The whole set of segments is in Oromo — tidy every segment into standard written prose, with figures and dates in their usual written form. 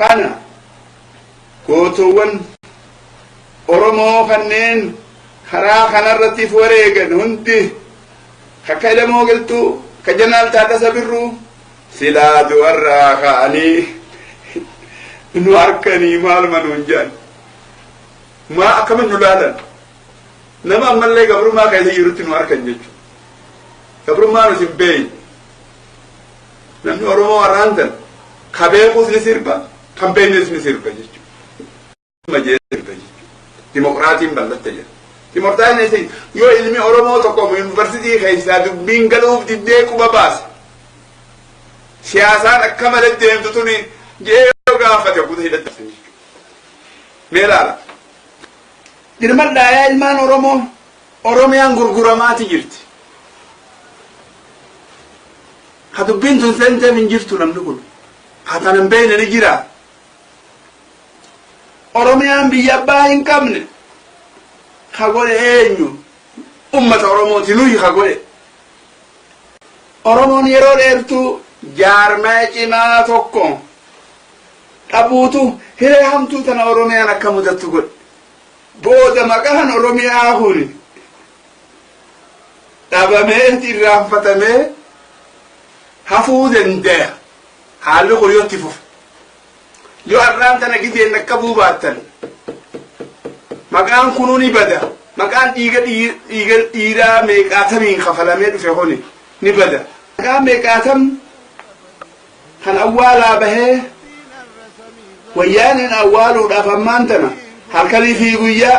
Kana gootowwan Oromoo kanneen karaa kanarratti wareegan hundi, akka Elemoo Qilxuu, ka Jeneraal Taaddasaa Birruu, silaa du'arraa ka'anii nu harkanii maal manuun jedhan? Maa akkamin nu laalan? Nama ammallee gabrummaa keessa jirutti nu harkan jechuudha. Gabrummaa nuti hin beeyne. Namni Oromoo warraan tan ka beekus ni sirba, kan beeknes ni sirba jechuudha. Sirba jechuudha. Dimokiraatiin bal'atte jedha. Dimokiraatiin yoo ilmi Oromoo tokko yuunivarsiitii keessaa dubbiin galuuf diddee quba baase, siyaasaan akka malee deemtu tuni jee yoo gaafate, guuta hidhatte jechuudha. Mee ilaala. Dirmadhaa yaa ilmaan Oromoo, Oromiyaan gurguramaati jirti. Ka dubbiin tun seenteef hin jirtu namni kun. Haa tanan beekne ni jira. Oromiyaan biyya abbaa hin qabne. Ka godhe eenyu? Ummata Oromooti, nuyi ka godhe. Oromoon yeroo dheertuu jaarmaya cimaa tokko dhabuutu hiree hamtuu tana Oromiyaan akka mudattu godhe. Booda maqaan Oromiyaa kun dhabamee irraanfatamee hafuu danda'a. Haalli kun yoo itti fufe. Yoo har'aan tana gizeen dhaqqabuu baattan, maqaan kunuu ni bada. Maqaan dhiiga dhiiga dhiiraa meeqaatamiin kafalamee dhufe kuni ni bada. Maqaan meeqaatam kan awwaalaa bahee wayyaaniin awwaaluudhaaf ammaan tana halkanii fi guyyaa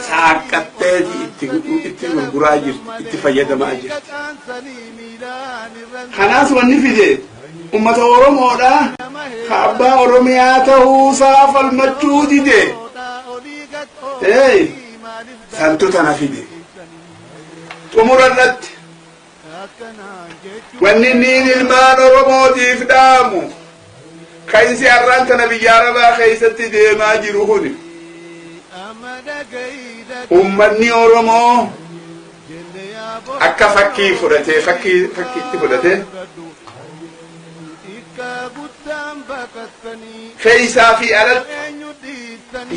saaqqatteeti itti gurguraa jirti, itti fayyadamaa jirti. Kanaas wanni fide ummata Oromoodha ka abbaa Oromiyaa ta'uusaa falmachuu dide. Hey, santu tana fide. Xumura irratti wanni inni ilmaan Oromootiif dhaamu, kan har'aan tana biyya Arabaa keessatti deemaa jiru kuni, ummanni Oromoo akka fakkii fudhatee, fakkii fakkiitti fudhatee, keessaa fi alatti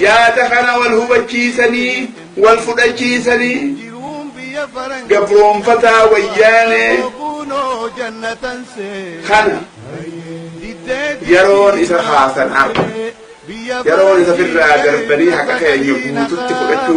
yaada kana wal hubachiisanii, wal fudhachiisanii, gabroonfataa Wayyaanee kana yeroon isa kaasan arga, yeroon isa firraa darbanii haqa keenya guututti fudhachuu.